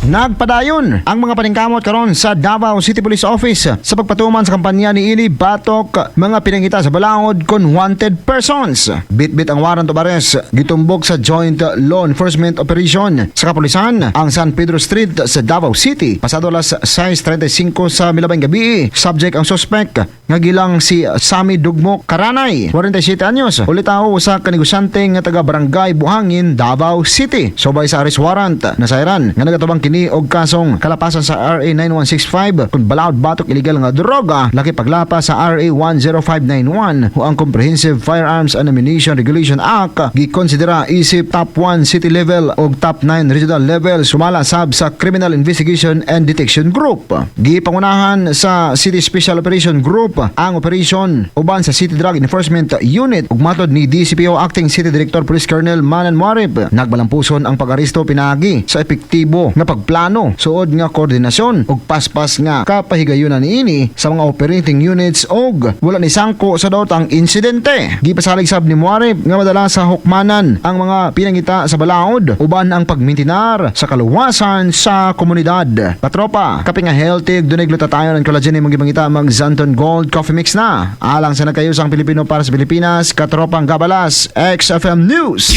Nagpadayon ang mga paningkamot karon sa Davao City Police Office sa pagpatuman sa kampanya niini batok mga pinangita sa balaod kon wanted persons. Bitbit ang warrant of arrest, gitumbok sa Joint Law Enforcement Operation sa kapulisan ang San Pedro Street sa Davao City pasado alas 6:35 sa milabay gabi. Subject ang suspect nga gilang si Sami Dugmo Karanay, 47 anyos, ulitawo sa kanegosyante nga taga Barangay Buhangin, Davao City. Subay sa arrest warrant, nasayran nga nagatubang kini og kasong kalapasan sa RA 9165 kung balaod batok illegal nga droga, laki paglapas sa RA 10591 o ang Comprehensive Firearms and Ammunition Regulation Act. Gikonsidera isip top 1 city level og top 9 regional level, sumala sab sa Criminal Investigation and Detection Group. Gipangunahan sa City Special Operation Group ang operation uban sa City Drug Enforcement Unit, ug matod ni DCPO Acting City Director Police Colonel Manan Muarip, nagbalampuson ang pag-aresto pinaagi sa epektibo nga pagplano, suod nga koordinasyon ug paspas nga kapahigayunan niini sa mga operating units og wala ni sangko sa daot ang insidente. Gipasalig sab ni Muarip nga madala sa hukmanan ang mga pinangita sa balaod uban ang pagmintinar sa kaluwasan sa komunidad. Katropa, kape nga healthy, dunay glutathione and collagen, imong gipangita, mag Xanthone Gold Coffee Mix na. Alang sa nagkayusang Pilipino para sa Pilipinas, Katropang Gabalas, XFM News.